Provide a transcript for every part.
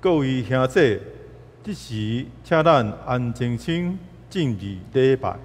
各位兄弟，這時請咱安靜心進入禮拜。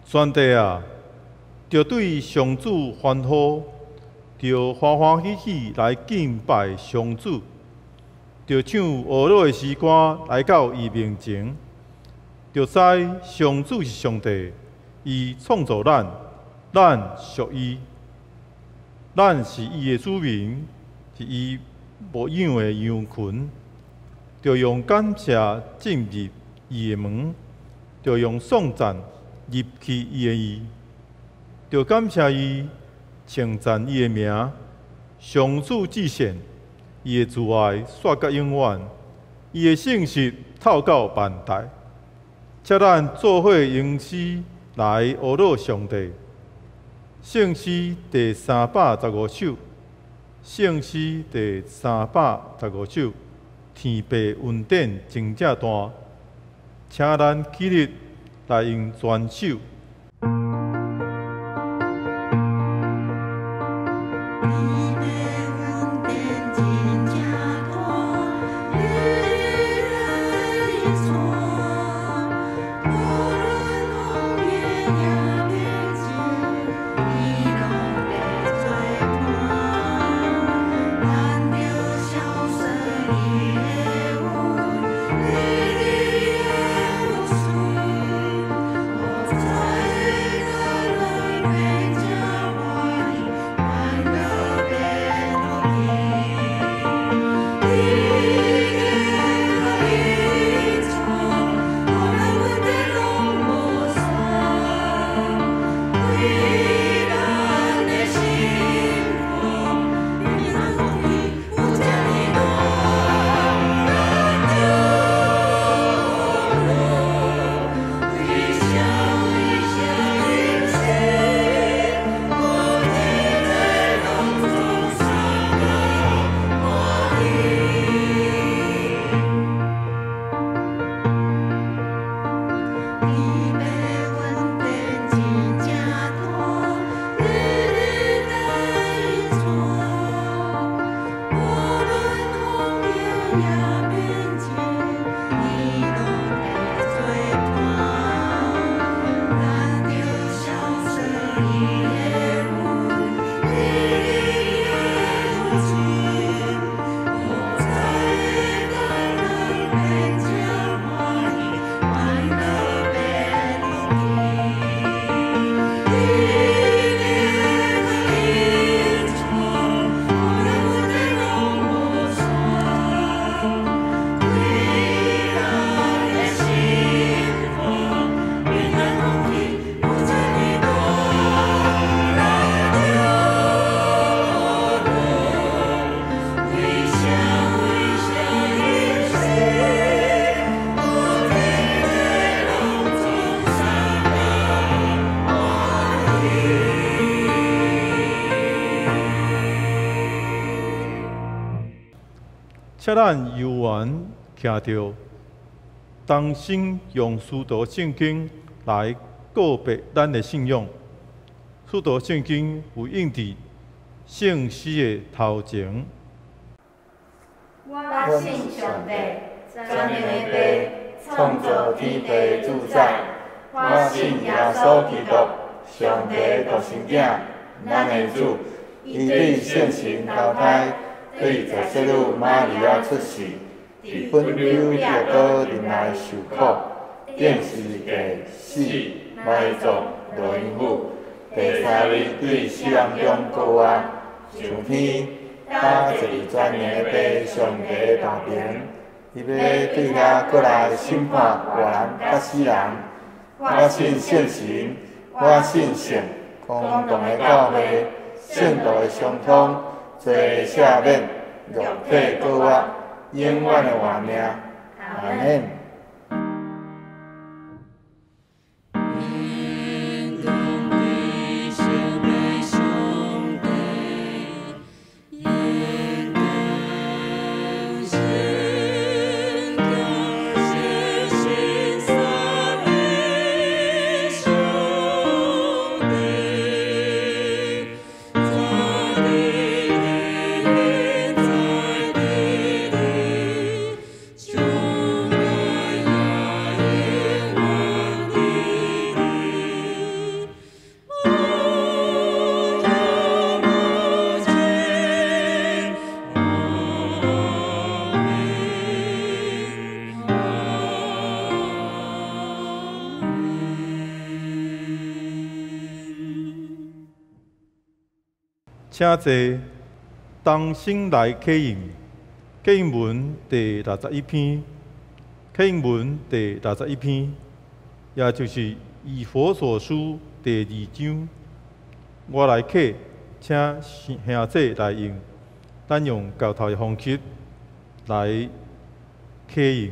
全地啊，著對上主歡呼，著歡歡喜喜來敬拜上主，著唱和樂的詩歌來到伊面前，著知上主是上帝，伊創造咱，咱屬伊，咱是伊的子民，是伊牧養的羊群，著用感謝進入伊的門，著用頌讚入去伊的院，著感謝伊，稱讚伊的名。上主至善，伊的慈愛煞到永遠，伊的信實透到萬代。請咱做伙用詩來呵咾上帝。聖詩第315首，聖詩第315首，天父恩典真正大，請咱起立來用全首。天父恩典真正大，你請咱猶原徛著，同心用使徒聖經來告白咱的信仰。使徒聖經有印佇聖詩的頭前。我信上帝，全能的父，創造天地的主宰。我信耶穌基督，上帝的獨生囝，咱的主。伊對聖神投胎，對坐洗女瑪利亞出世，佇本丟彼拉多忍耐受苦，釘十字架死，埋葬，落陰府，第三日對死人中復活，上天，搭坐佇全能的父上帝的右爿，伊欲對遐閣來審判活人佮死人。我信聖神，我信聖公同的教會，聖徒的相通，罪的赦免，肉體復活，永遠的活命。阿們。請坐，同心來啟應，啟應文第61篇，啟應文第61篇，也就是以弗所書第二章。我來啟，請兄弟來應，咱用𠢕頭的方式來啟應。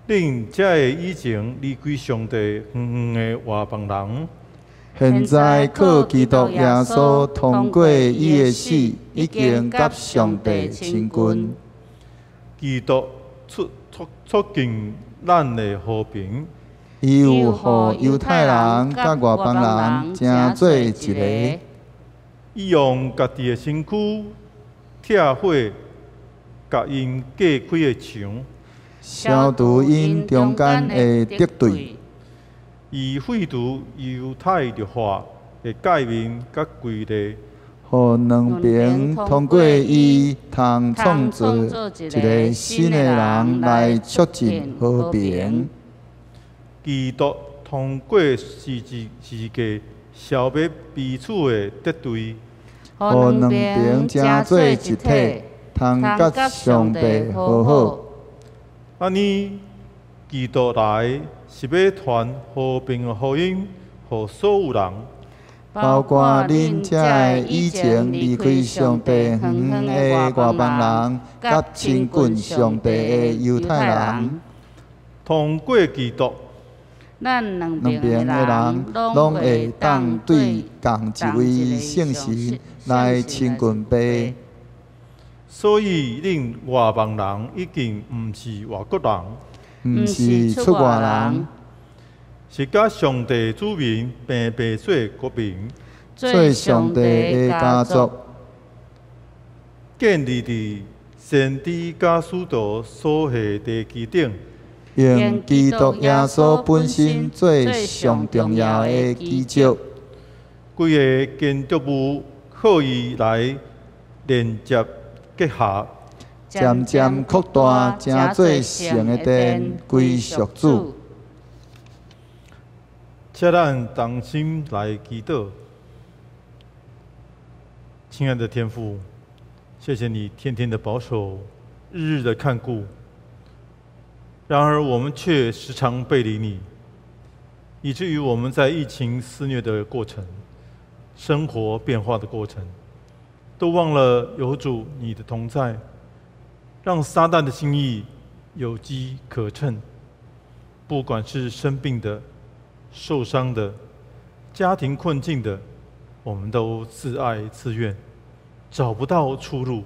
恁這个以前離開上帝遠遠的外邦人，現在靠基督耶穌通過伊的死，已經佮上帝親近。基督促進咱的和平。伊有予猶太人佮外邦人成做一个。伊用家己的身軀拆毀共𪜶隔開的牆，消除𪜶中間的敵對。伊廢除猶太律法的誡命佮規例，予兩爿通過伊通創造一个新的人來促進和平。基督通過十字架消滅彼此的敵對，予兩爿成做一體，通佮上帝和好。按呢，基督來是欲傳和平的福音，予所有人，包括恁這个以前離開上帝遠遠的外邦人，佮親近上帝的猶太人。通過基督，咱兩爿的人攏會當對仝一位聖神來親近父。所以恁外邦人已經毋是外國人，毋是出外人，是佮上帝子民平平做國民，做上帝的家族，建立佇先知佮使徒所下地基頂，用基督耶穌本身做上重要的基石，規个建築物靠伊來連接結合，漸漸擴大，成做聖的殿，歸屬主。請咱同心來祈禱。親愛的天父，謝謝你天天的保守，日日的看顧。然而我們卻時常背離你，以至於我們在疫情肆虐的過程、生活變化的過程，都忘了有主你的同在，讓撒旦的心意有機可乘。不管是生病的、受傷的、家庭困境的，我們都自哀自怨，找不到出路。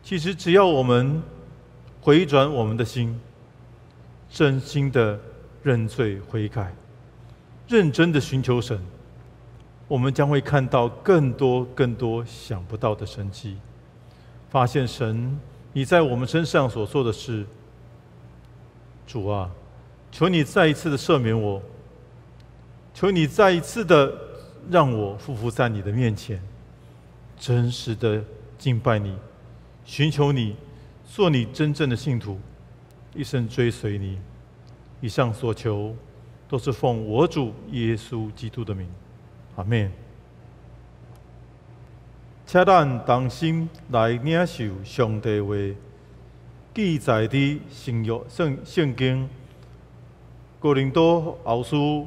其实只要我们回转我们的心，真心的认罪悔改，认真的寻求神，我们将会看到更多更多想不到的神迹，发现神你在我们身上所做的事。主啊，求你再一次的赦免我，求你再一次的让我俯伏在你的面前，真实的敬拜你，寻求你，做你真正的信徒，一生追随你。以上所求，都是奉我主耶稣基督的名，阿们。请咱同心来领受上帝话，记载伫新约圣经哥林多后书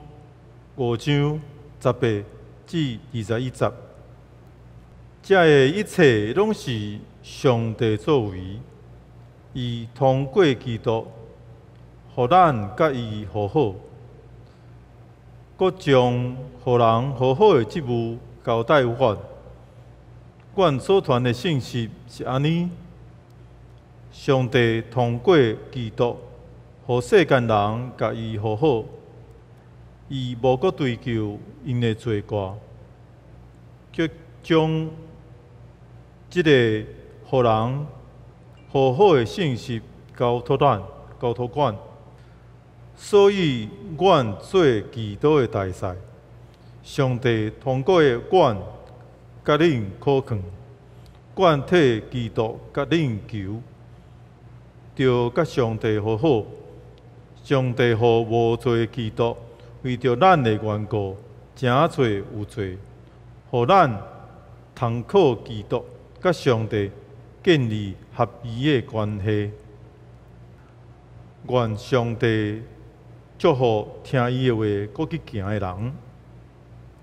5章18至21节。这的一切拢是上帝作为，伊通过基督，予咱佮伊和好，阁将予人和好的职务交代阮。阮所传的信息是按呢：上帝通过基督，予世间人佮伊和好，伊无阁追究𪜶的罪过，却将这个予人和好的信息交托咱，交托阮。所以，阮做基督的大使，上帝通过阮共恁苦劝，阮替基督共恁求，著佮上帝和好。上帝予无罪的基督为著咱的缘故，成做有罪，予咱通靠基督佮上帝建立合宜的关系。愿上帝祝福听伊的话，阁去行的人。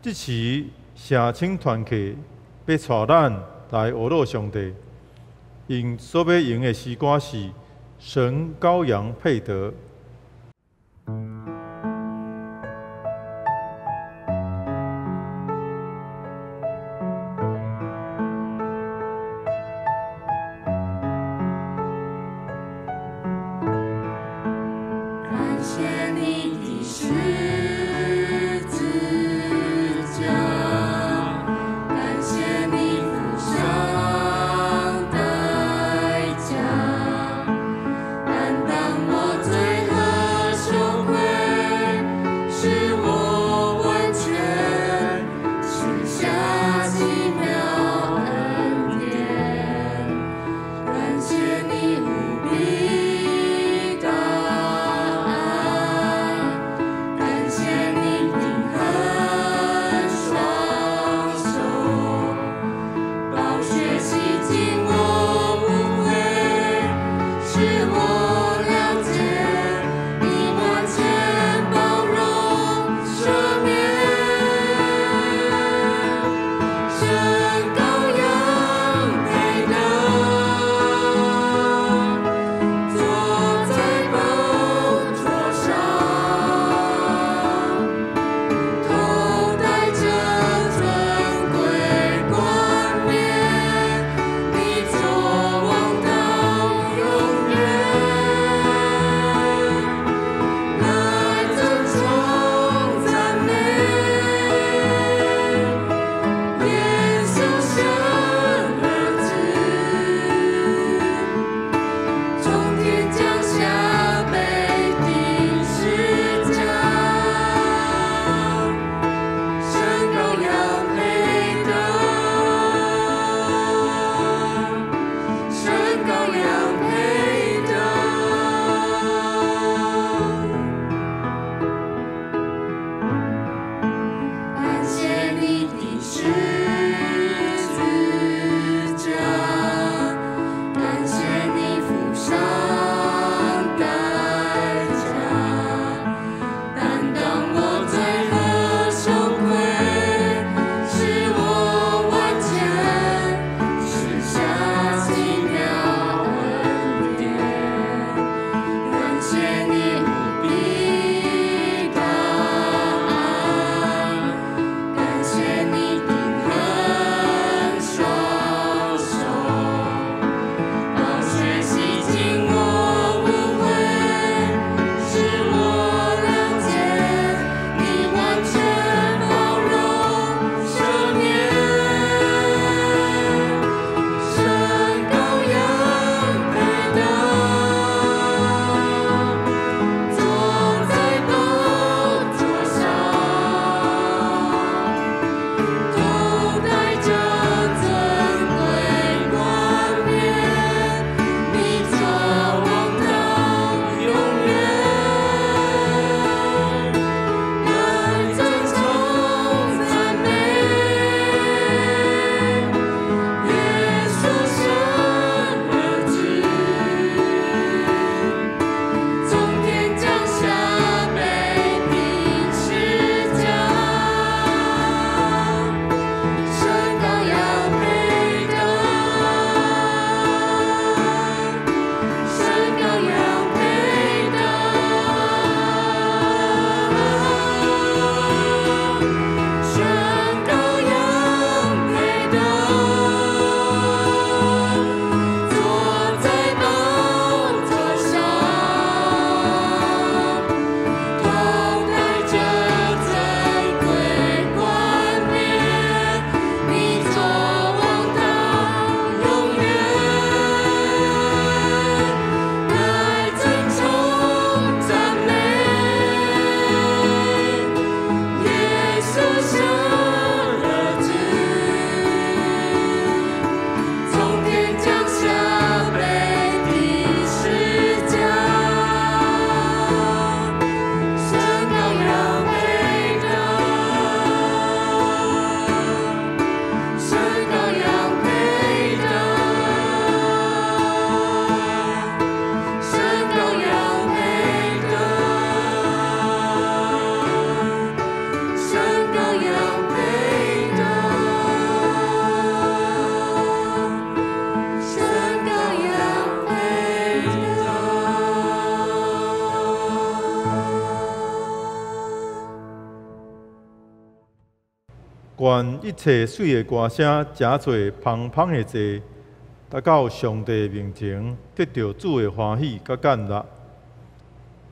这时，圣清团契欲带咱来学乐上帝，𪜶所欲用的诗歌是《神羔羊配得》。感謝你的十字架，感謝你付上代價，擔當我罪。願一切媠的歌聲，成做芳芳的祭，達到上帝面前，得著主的歡喜佮悅納。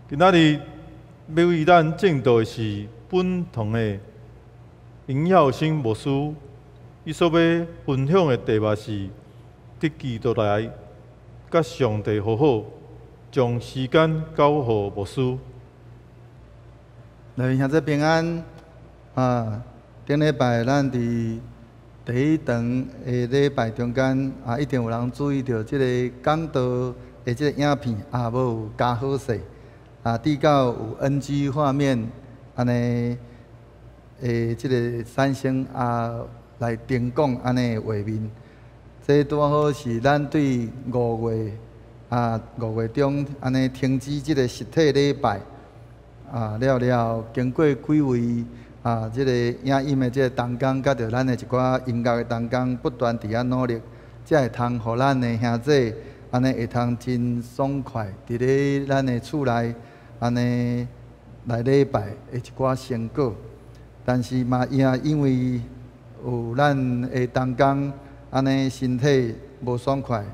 今仔日欲為咱證道的是本堂的尹耀星牧師，伊所欲分享的題目是：佇基督內佮上帝和好，將時間交予牧師。來，兄弟平安啊！頂禮拜咱佇第一堂的禮拜中間啊，一定有人注意著這个講道的這个影片啊，無有加好勢啊，至到有 NG 畫面按呢的這个產生啊，來燈光按呢畫面，這拄好是咱對五月啊5月中按呢停止這个實體禮拜。啊，了了，經過幾位啊，這个影音的這个同工，佮著咱的一寡音樂的同工，不斷佇遐努力，才會通予咱的兄弟按呢會通真爽快，佇咧咱的厝內按呢來禮拜的一寡成果。但是嘛，也因為有咱的同工按呢身體無爽快，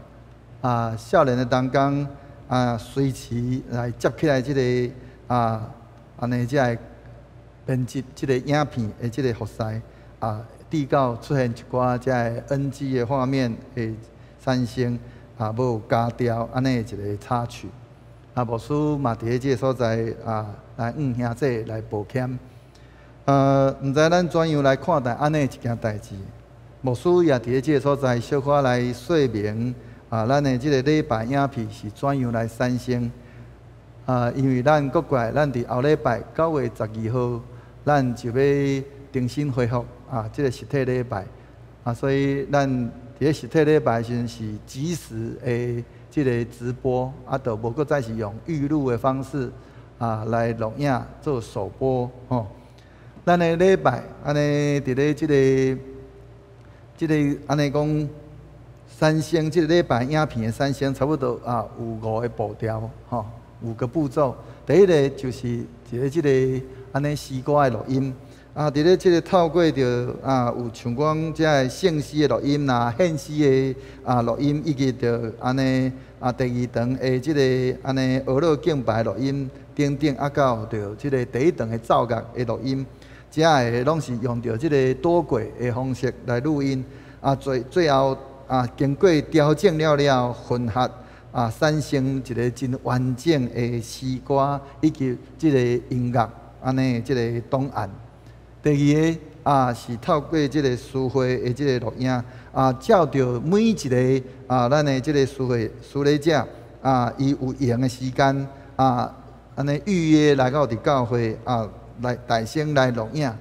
啊，少年的同工啊，隨時來接起來這个啊。按呢，才會編輯這个影片的這个服侍啊，至到出現一寡這个 NG 的畫面會產生啊，無有加調按呢一个插曲。啊，牧師嘛佇咧這个所在啊，來向兄弟來抱歉。毋知咱怎樣來看待按呢一件代誌？牧師也佇咧這个所在小可來說明啊，咱的這个禮拜影片是怎樣來產生。啊，因為咱國外，咱佇後禮拜9月12號，咱就欲重新恢復啊，這个實體禮拜啊，所以咱佇咧實體禮拜時陣是即時的這个直播，啊，就無閣再是用預錄的方式啊來錄影做首播吼。咱的禮拜按呢佇咧這个按呢講產生這个禮拜影片的產生，差不多啊有五个步調吼。五個步驟，第一个就是佇咧這个按呢詩歌的錄音，啊，佇咧這个透過著啊有像講這个聖詩的錄音啦、獻詩的啊錄音，以及著按呢啊第二堂的這个按呢哀樂敬拜錄音等等，啊到著這个第一堂的奏樂的錄音，這个攏是用著這个多軌的方式來錄音，啊最最後啊經過調整了了混合。啊，產生一个真完整的詩歌以及這个音樂按呢這个檔案。第二个啊，是透過這个司會的這个錄影啊，照著每一个啊，咱的這个司會司禮者啊，伊有閒的時間啊，按呢預約來到佇教會啊，來大聲來錄影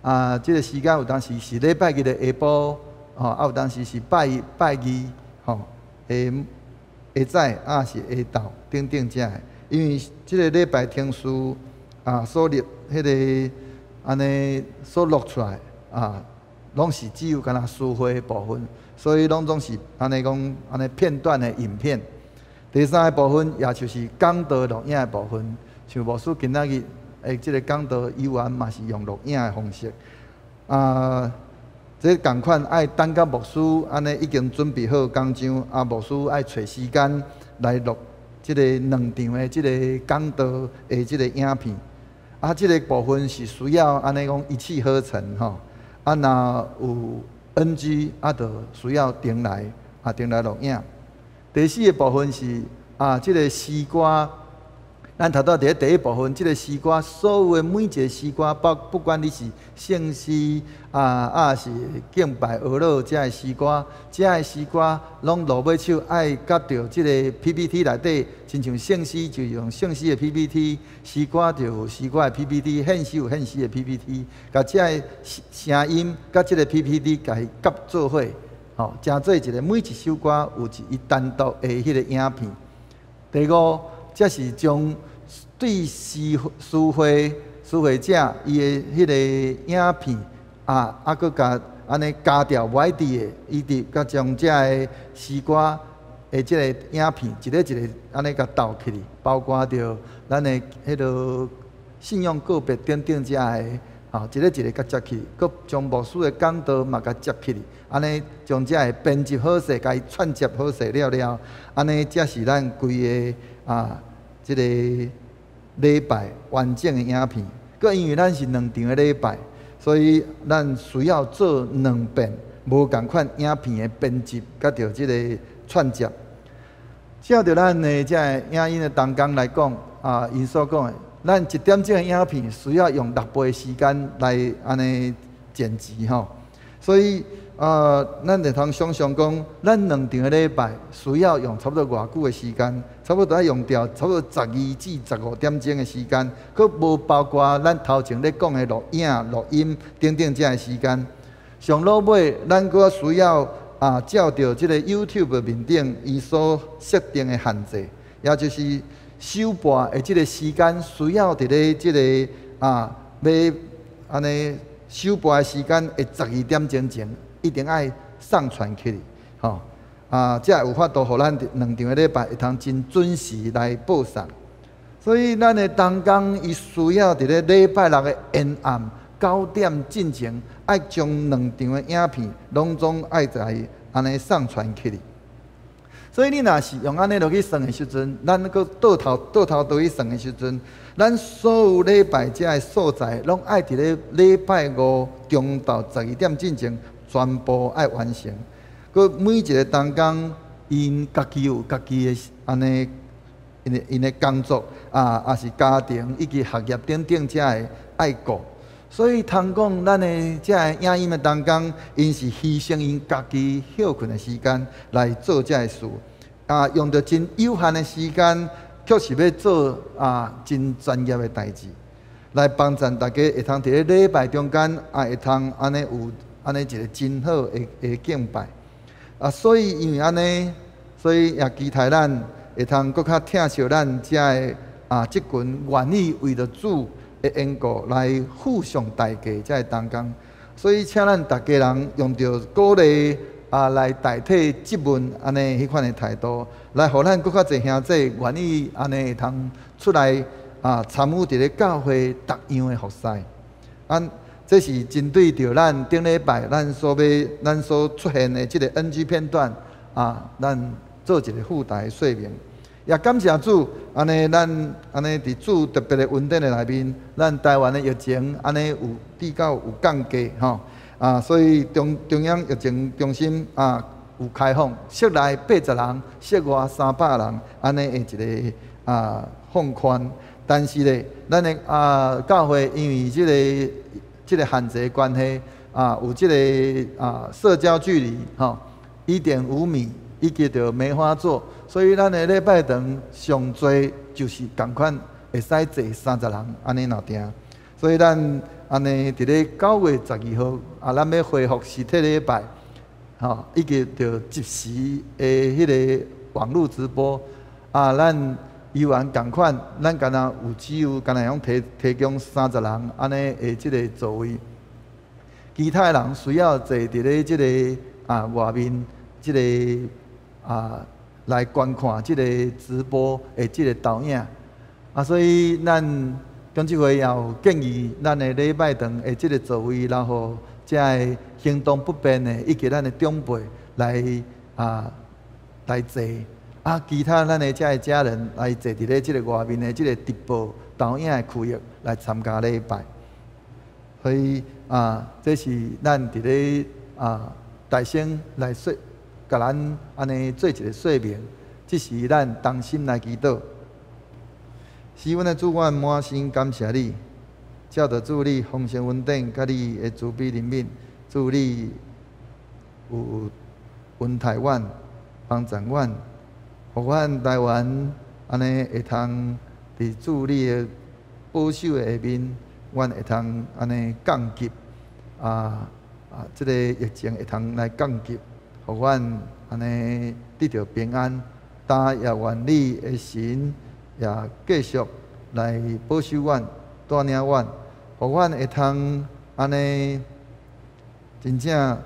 啊，這个時間有當時是禮拜日的下晡，吼，啊有當時是拜拜二，吼，下。下早抑是下晝等等這个，因為這个禮拜程序啊所錄彼个按呢所錄出來啊，攏是只有干焦司會的部分，所以攏總是按呢講按呢片段的影片。第三个部分，也就是講道錄影的部分，像牧師今仔日的這个講道依然嘛是用錄影的方式啊。這仝款愛等到牧師按呢已經準備好講章，啊，牧師愛揣時間來錄這个兩場的這个講道的這个影片，啊，這个部分是需要按呢講一氣呵成吼，啊，若有 NG 啊，就需要重來啊，重來錄影。第四个部分是啊，這个詩歌。咱頭拄佇咧第一部分，這个詩歌所有的每一個詩歌，包不管你是聖詩啊，抑是敬拜哀樂這个詩歌，這个詩歌攏落尾手愛佮著這个 PPT 內底，親像聖詩就用聖詩的 PPT，詩歌就有詩歌的 PPT，獻詩有獻詩的 PPT，共這个聲音佮這个 PPT 共伊夾做伙，吼，成做一个每一首歌有一伊單獨的彼个影片。第五，這是將對司司會司會者伊的彼个影片啊，啊，閣共按呢加掉無愛佇的，以及佮將這个詩歌的這个影片一个一个按呢共鬥起去，包括著咱的彼个信仰告白等等這个吼，一个一个共接起，閣將牧師的講道嘛共接起，按呢將這个編輯好勢，共伊串接好勢了了，按呢才是咱規个啊，這個禮拜完整的影片。閣因為咱是兩場的禮拜，所以咱需要做兩遍無仝款影片的編輯，佮著這个串接。照著咱的這个影音的同工來講，啊，𪜶所講的，咱一點鐘的影片需要用六倍的時間來按呢剪輯吼，所以啊，咱會通想象講，咱兩場的禮拜需要用差不多偌久的時間，差不多愛用掉差不多12至15點鐘的時間，閣無包括咱頭前咧講的錄影、錄音等等這个時間。上落尾，咱閣需要啊，照著這个 YouTube 面頂伊所設定的限制，也就是首播的這个時間需要佇咧這个啊，欲按呢首播的時間的12點鐘前，一定愛上傳起去，吼啊，才會有法度予咱兩場的禮拜會通真準時來播送。所以咱的同工伊需要佇咧禮拜六的延暗9點進前，愛將兩場的影片攏總愛在按呢上傳起去。所以你若是用按呢落去算的時陣，咱閣倒頭倒頭倒去算的時陣，咱所有禮拜這个素材，攏愛佇咧禮拜五中晝12點進前，全部愛完成。閣每一个同工，𪜶家己有家己的按呢，𪜶的工作啊，抑是家庭以及學業等等，這个愛顧。所以通講，咱的這个影音的同工，𪜶是犧牲𪜶家己歇睏的時間來做這个事，啊，用著真有限的時間，卻是欲做啊真專業的代誌，來幫助大家會通佇咧禮拜中間啊，會通按呢有按呢一个真好的的敬拜。啊，所以因為按呢，所以也期待咱會通閣較疼惜咱這个啊，這群願意為著主的緣故來付上代價，這个同工，所以請咱逐家人用著鼓勵啊來代替質問按呢彼款的態度，來予咱閣較濟兄弟願意按呢會通出來啊參與佇咧教會逐樣的服侍。啊，這是針對著咱頂禮拜咱所欲咱所出現的這个 NG 片段啊，咱做一个附帶的說明。也感謝主，按呢，咱按呢佇主特別的恩典的內面，咱台灣的疫情按呢有比較有降低吼啊，所以中中央疫情中心啊有開放，室內80人，室外300人，按呢的一个啊放寬。但是咧，咱的啊教會因為這个限制的關係啊，有這个啊社交距離吼，1.5米。以及著梅花座，所以咱的禮拜堂上濟就是仝款會使坐30人按呢若定。所以咱按呢佇咧9月12號啊，咱欲恢復實體禮拜，吼，以及著即時的彼个網路直播啊，咱依然仝款，咱敢若有只有敢若會用提提供三十人按呢的這个座位，其他的人需要坐佇咧這个啊外面這个啊，來觀看這個直播的這个投影啊，所以咱中執會也有建議，咱的禮拜堂的這个座位，然後這个行動不便的以及咱的長輩來啊來坐，啊，其他咱的這个家人來坐佇咧這个外面的這个直播投影的區域來參加禮拜。所以啊，這是咱佇咧啊大聲來說。共咱按呢做一个說明，這是咱同心來祈禱。是阮的主，阮滿心感謝你，照著主你豐盛恩典，佮你的慈悲憐憫，主你有恩待阮，幫助阮，予阮台灣按呢會通佇主你的保守的下面，阮會通按呢降級啊啊！這个疫情會通來降級。予阮按呢得著平安，但也願你的神也繼續來保守阮、帶領阮，予阮會通按呢真正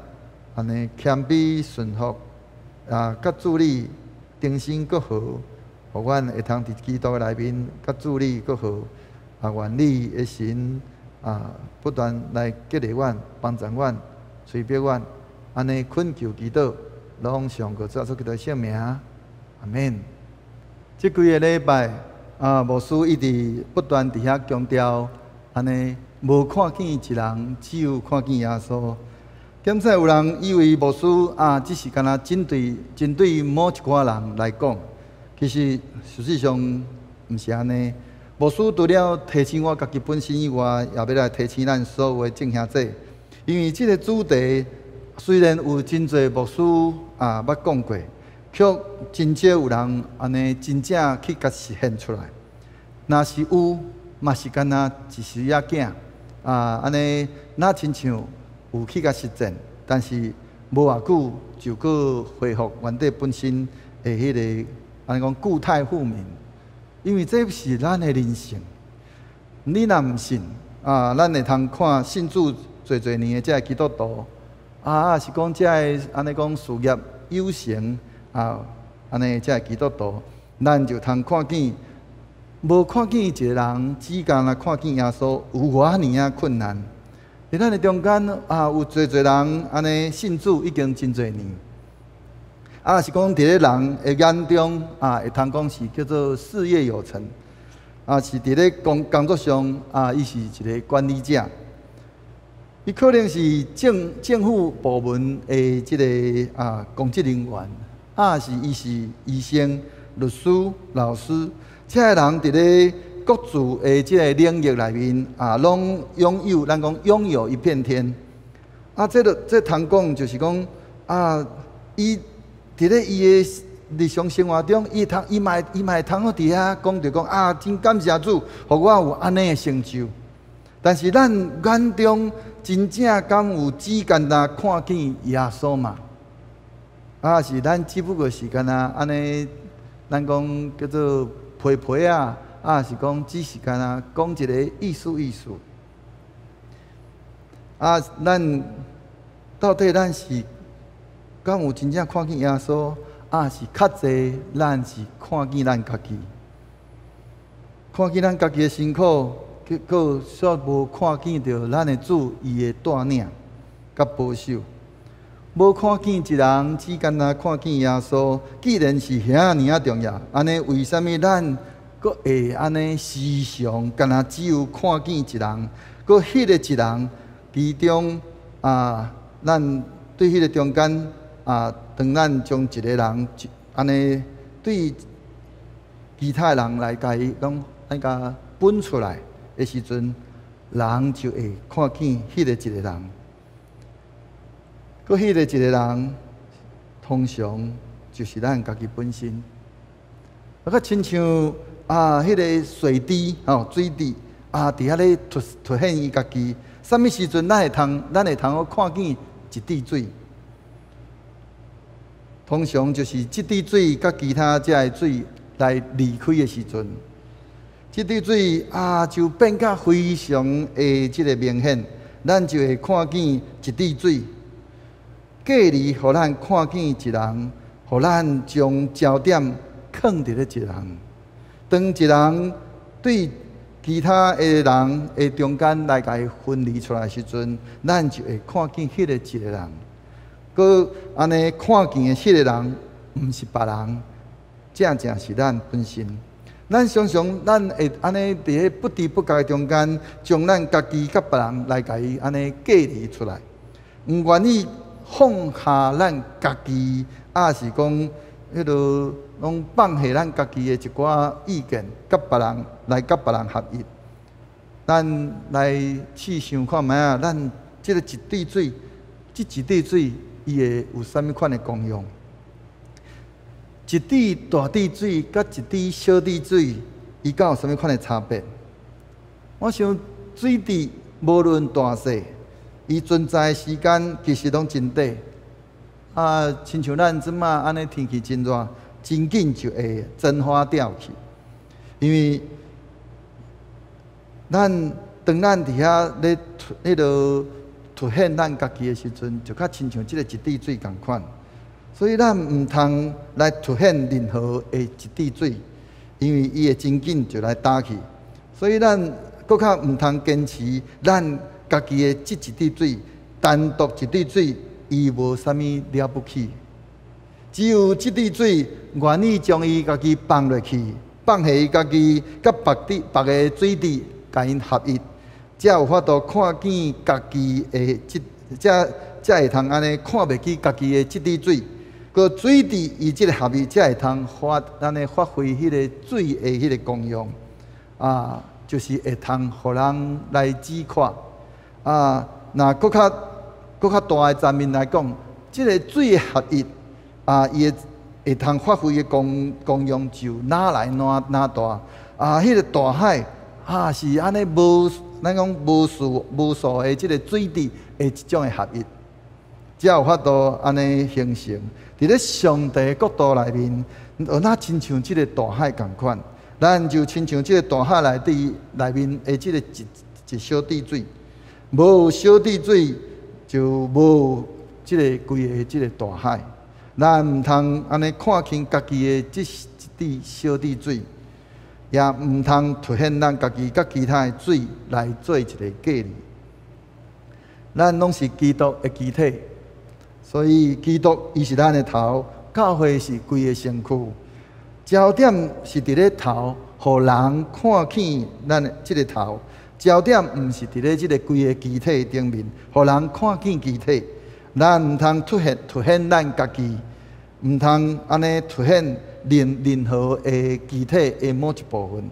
按呢謙卑順服，啊，佮主你重新閣和，予阮會通佇基督的內面佮主你閣和，啊，願你的神啊啊，不斷來激勵阮、幫助阮、催逼阮，按呢懇求祈禱，攏奉靠主耶穌基督聖名，阿們。這幾个禮拜啊，牧師一直不斷佇遐強調，按呢無看見一人，只有看見耶穌。敢使有人以為牧師啊，只是干焦針對某一寡人來講，其實事實上毋是按呢。牧師除了提醒我家己本身以外，也欲來提醒咱所有的眾兄弟，因為這个主題雖然有真濟牧師啊捌講過，卻真少有人按呢真正去共實現出來。若是有，嘛是干焦一時仔囝啊，按呢若親像有去共實踐，但是無偌久就閣恢復原底本身的彼个按呢講故態復萌。因為這是咱的人性。你若毋信啊，咱會通看信主濟濟年的這个基督徒，啊，是講這个按呢講事業有成啊，按呢這个基督徒，咱就通看見，無看見一个人，只干焦看見耶穌有偌爾仔困難。佇咱的中間啊，有濟濟人按呢信主已經真濟年。啊，是講佇咧人的眼中啊，會通講是叫做事業有成，啊，是佇咧工作上啊，伊是一个管理者，伊可能是政府部門的這个啊公職人員，啊是伊是醫生、律師、老師，這个人佇咧各自的這个領域內面啊，攏擁有咱講擁有一片天。啊，這个這通講就是講啊，伊佇咧伊的日常生活中，伊嘛會通好佇遐講著講啊，真感謝主，予我有按呢的成就。但是咱眼中真正敢有只干焦看見耶穌嗎？啊，是咱只不過是干焦按呢，咱講叫做批批啊，啊是講只是干焦講一个意思意思。啊，咱到底咱是敢有真正看見耶穌？啊，是較濟咱是看見咱家己，看見咱家己的辛苦，結果卻無看見著咱的主伊的帶領佮保守。無看見一人，只干焦看見耶穌。既然是遐爾仔重要，按呢為啥物咱閣會按呢時常干焦只有看見一人？閣彼个一人其中啊，咱對彼个中間啊，當咱將一个人按呢對其他人來共伊講，咱共分出來的時陣，人就會看見彼个一个人。閣彼个一个人，通常就是咱家己本身。啊，閣親像啊，彼个水滴吼，水滴啊，佇遐咧凸顯伊家己。啥物時陣咱會通好看見一滴水？通常就是這滴水佮其他這个水來離開的時陣，這滴水啊就變甲非常的這个明顯，咱就會看見一滴水。隔離，予咱看見一人，予咱將焦點囥佇咧一人。當一人對其他的人的中間來共伊分離出來的時陣，咱就會看見彼个一个人。閣按呢看見的彼个人，毋是別人，正正是咱本身。咱常常咱會按呢佇咧不知不覺中間，將咱家己佮別人來共伊按呢隔離出來，毋願意放下咱家己，抑是講彼个攏放下咱家己的一寡意見，佮別人來佮別人合一。咱來試想看覓仔，咱這个一滴水，這一滴水，伊會有啥物款的功用？一滴大滴水佮一滴小滴水，伊敢有啥物款的差別？我想水滴無論大細，伊存在的時間其實攏真短。啊，親像咱這馬按呢天氣真熱，真緊就會蒸發掉去。因為咱當咱佇遐咧凸彼落凸顯咱家己的時陣，就較親像這个一滴水仝款。所以咱毋通來凸顯任何的一滴水，因為伊會真緊就來焦去。所以咱閣較毋通堅持咱家己的這一滴水，單獨一滴水，伊無啥物了不起。只有這滴水願意將伊家己放落去，放下伊家己，佮別滴別个水滴，共𪜶合一，才有法度看見家己的這，才才會通按呢看袂起家己的這滴水。閣水滴伊這个合一，才會通發按呢發揮彼个水的彼个功用，啊，就是會通予人來止渴。啊，若閣較大的層面來講，這个水的合一，啊，伊會會通發揮的功用就哪來哪哪大。啊，彼个大海啊，是按呢無咱講無數無數的這个水滴的一種的合一，才有法度按呢形成。佇咧上帝的國度內面，就若親像這个大海仝款，咱就親像這个大海內底內面的這个一小滴水，無小滴水就無這个規个這个大海。咱毋通按呢看輕家己的這一滴小滴水，也毋通凸顯咱家己佮其他的水來做一个隔離。咱攏是基督的肢體。所以基督伊是咱的頭，教會是規个身軀。焦點是佇咧頭，予人看見咱的這个頭。焦點毋是佇咧這个規个肢體頂面，予人看見肢體。咱毋通凸顯咱家己，毋通按呢凸顯任何的肢體的某一部分。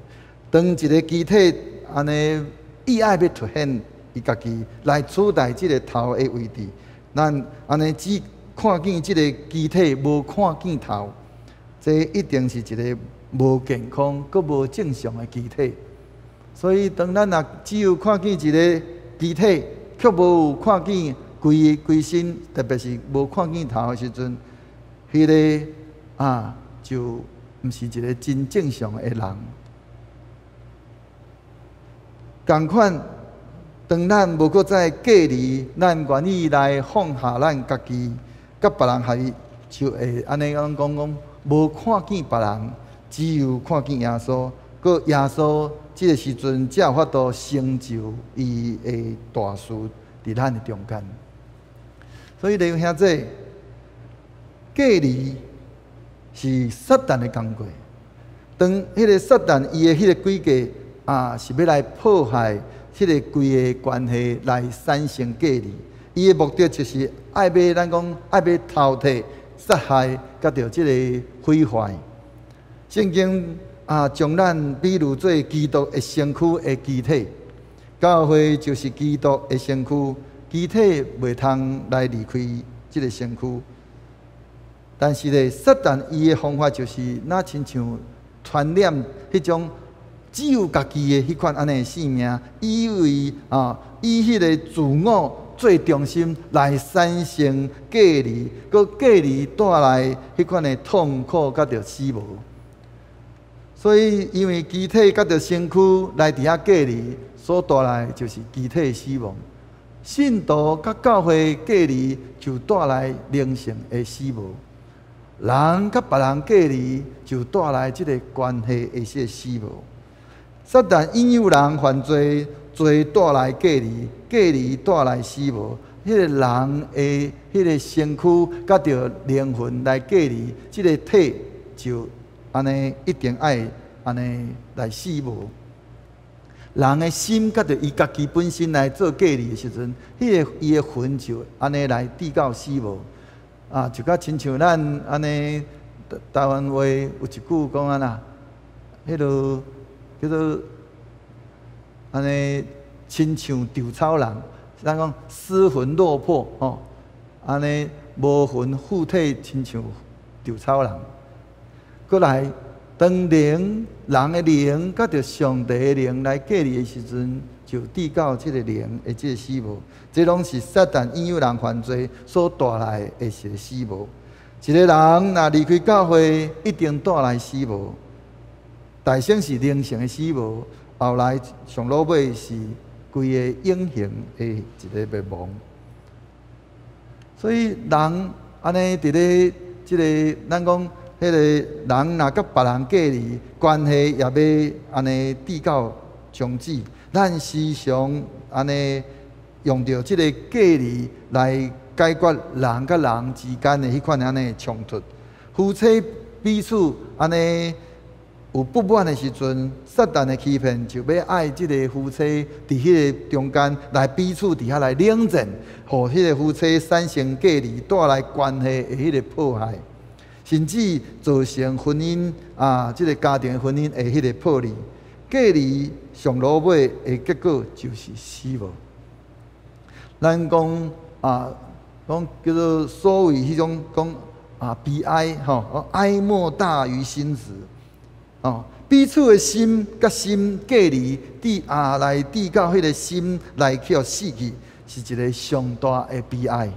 當一个肢體按呢意愛欲凸顯伊家己，來取代這个頭的位置。咱按呢只看見這个肢體，無看見頭，這一定是一个無健康、閣無正常的肢體。所以，當咱若只有看見一个肢體，卻無有看見規規身，特別是無看見頭的時陣，彼个啊就毋是一个真正常的人。仝款，當咱無閣再隔離，咱願意來放下咱家己，佮別人合一，就會按呢講講，無看見別人，只有看見耶穌。閣耶穌這个時陣才有法度成就伊的大事佇咱的中間。所以弟兄姊，隔離是撒旦的工具。當彼个撒旦伊的彼个詭計啊，是欲來破壞彼个規个關係，來產生隔離。伊的目的就是愛欲咱講愛欲偷提、殺害，佮著這个毀壞。聖經啊，將咱比喻做基督的身軀的肢體，教會就是基督的身軀，肢體袂通來離開這个身軀。但是咧，撒旦伊的方法就是若親像傳染彼種只有家己的彼款按呢性命，以為啊，以彼个自我做中心來產生隔離，閣隔離帶來彼款的痛苦佮著死亡。所以，因為肢體佮著身軀來佇遐隔離，所帶來就是肢體死亡。信徒佮教會隔離，就帶來靈性的死亡。人佮別人隔離，就帶來這個關係的這個死亡。撒旦引誘人犯罪，罪帶來隔離，隔離帶來死亡。彼个人的彼个身軀佮著靈魂來隔離，這个體就按呢一定愛按呢來死亡。人的心佮著伊家己本身來做隔離的時陣，彼个伊的魂就按呢來至到死亡。啊，就佮親像咱按呢台灣話有一句講按怎，彼个叫做按呢親像稻草人，咱講失魂落魄吼，按呢無魂附體，親像稻草人。閣來，當靈人的靈佮著上帝的靈來隔離的時陣，就至到這个靈的這个死亡。這攏是撒旦引誘人犯罪所帶來的一个死亡。一个人若離開教會，一定帶來死亡。大先是靈性的死亡，後來上落尾是規个永恆的一个滅亡。所以人按呢佇咧這个，咱講彼个人若佮別人隔離，關係也欲按呢至到終止。咱時常按呢用著這个隔離來解決人佮人之間的彼款按呢衝突。夫妻彼此按呢有不滿的時陣，撒旦的欺騙就欲愛這个夫妻佇彼个中間來彼此佇遐來冷戰，予彼个夫妻產生隔離，帶來關係的彼个破壞，甚至造成婚姻啊，這个家庭婚姻的彼个破裂。隔離上落尾的結果就是死亡。咱講啊，講叫做所謂彼種講啊悲哀吼，哀莫大於心死。哦，彼此的心佮心隔離，佇啊來佇到彼个心來去予死去，是一个上大的悲哀。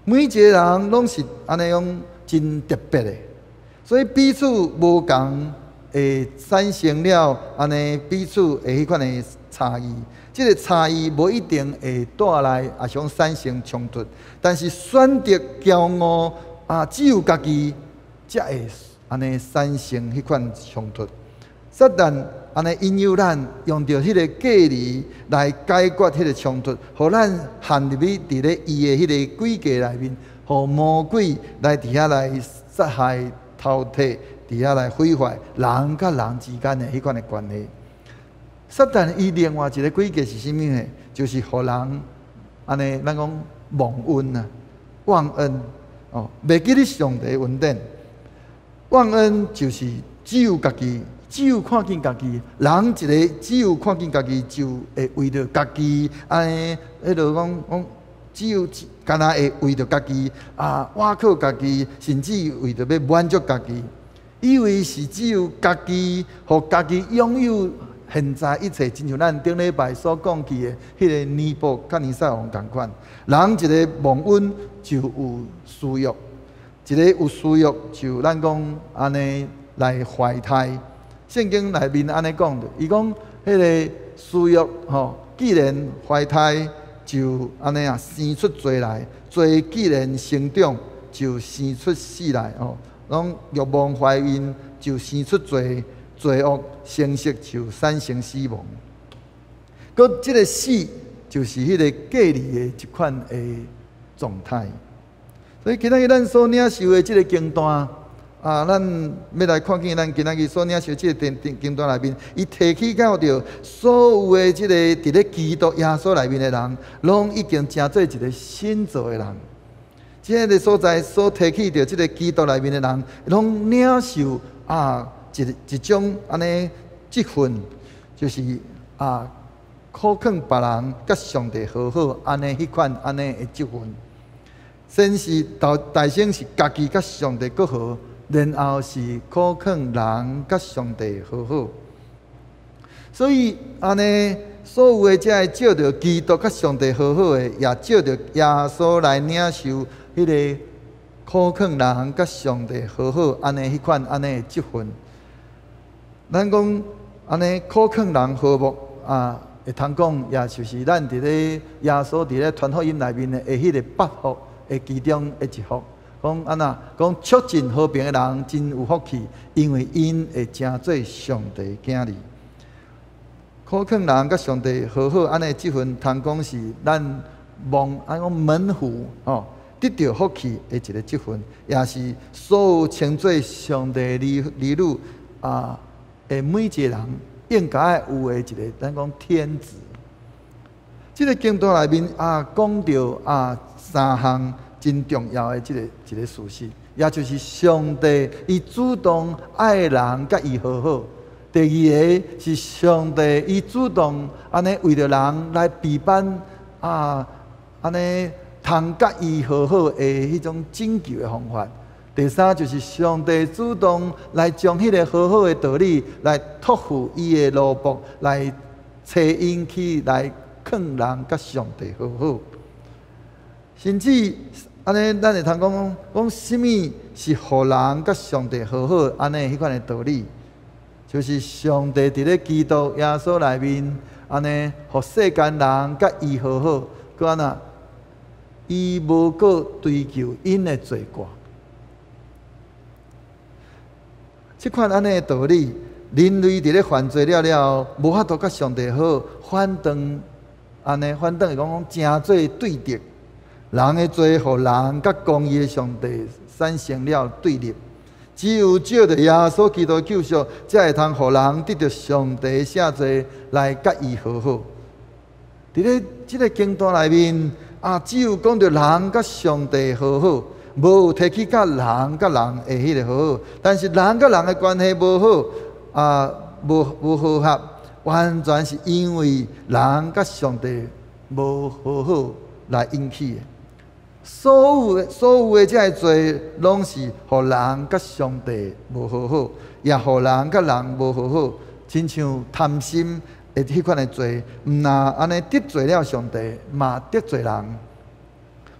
每一个人攏是按呢樣真特別的，所以彼此無仝會產生了按呢彼此的彼款的差異。這个差異無一定會帶來啊想產生衝突，但是選擇驕傲啊，只有家己才會按呢產生彼款衝突。撒旦按呢引誘咱用著彼个隔離來解決彼个衝突，予咱陷入去佇咧伊的彼个詭計內面，予魔鬼來佇遐來殺害、偷提，佇遐來毀壞人佮人之間的彼款的關係。撒旦伊另外一个詭計是啥物呢？就是予人按呢，咱講忘恩啊，忘恩哦，袂記得上帝恩典。忘恩就是只有家己，只有看見家己。人一个只有看見家己，就會為著家己按呢，彼落講講，只有干焦會為著家己啊，倚靠家己，甚至為著欲滿足家己，以為是只有家己，予家己擁有現在一切，親像咱頂禮拜所講起的彼个尼布甲尼撒王仝款，人一个忘恩就有私欲，一个有私欲就咱講按呢來懷胎。聖經內面按呢講著，伊講彼个私欲吼，既然懷胎就按呢啊生出罪來，罪既然成長就生出死來吼，攏欲望懷孕就生出罪。罪惡成熟就產生死亡，閣這个死就是彼个隔離的一款的狀態。所以今仔日咱所領受的這个經段啊，咱欲來看見咱今仔日所領受這个經段內面，伊提起到著所有的這个佇咧基督耶穌內面的人，攏已經成做一个新造的人。這个所在所提起著這个基督內面的人，攏領受啊一種按呢職分，就是啊，苦勸別人佮上帝和好，按呢彼款按呢的職分。先是頭大先是家己佮上帝閣和，然後是苦勸人佮上帝和好。所以按呢，所有的這个藉著基督佮上帝和好的，也藉著耶穌來領受彼个苦勸人佮上帝和好，按呢彼款按呢的職分。咱講按呢苦勸人和睦啊，會通講，也就是咱佇咧耶穌佇咧傳福音內面的彼个八福的其中的一福。講按怎？講促進和平的人真有福氣，因為𪜶會成做上帝囝兒。苦勸人佮上帝和好，按呢這份通講是咱望按講門徒吼得著福氣的一个職分，也是所有稱做上帝兒女啊的每一个人應該有的一个，咱講天職。這个經段內面啊，講著啊三項真重要的這个一个事實，也就是上帝伊主動愛人佮伊和好。第二个是上帝伊主動按呢為著人來備辦啊，按呢通佮伊和好的彼種拯救的方法。第三就是上帝主動來將彼个和好的道理來託付伊的奴僕，來差𪜶去來勸人佮上帝和好。甚至按呢，咱會通講講啥物是予人佮上帝和好按呢彼款的道理，就是上帝佇咧基督耶穌內面按呢，予世間人佮伊和好，閣按怎？伊無閣追究𪜶的罪過。這款按呢的道理，人類佇咧犯罪了了後，無法度佮上帝和好，反轉按呢，反轉會講講成做對敵。人的罪，予人佮公義的上帝產生了對立。只有藉著耶穌基督救贖，才會通予人得著上帝赦罪來佮伊和好。佇咧這个經段內面啊，只有講著人佮上帝和好，無提起佮人佮人的彼个和好。但是人佮人的關係無好啊，無和合，完全是因為人佮上帝無和好來引起的。所有的這个罪，攏是予人佮上帝無和好，也予人佮人無和好。親像貪心的彼款的罪，毋若按呢得罪了上帝，嘛得罪人，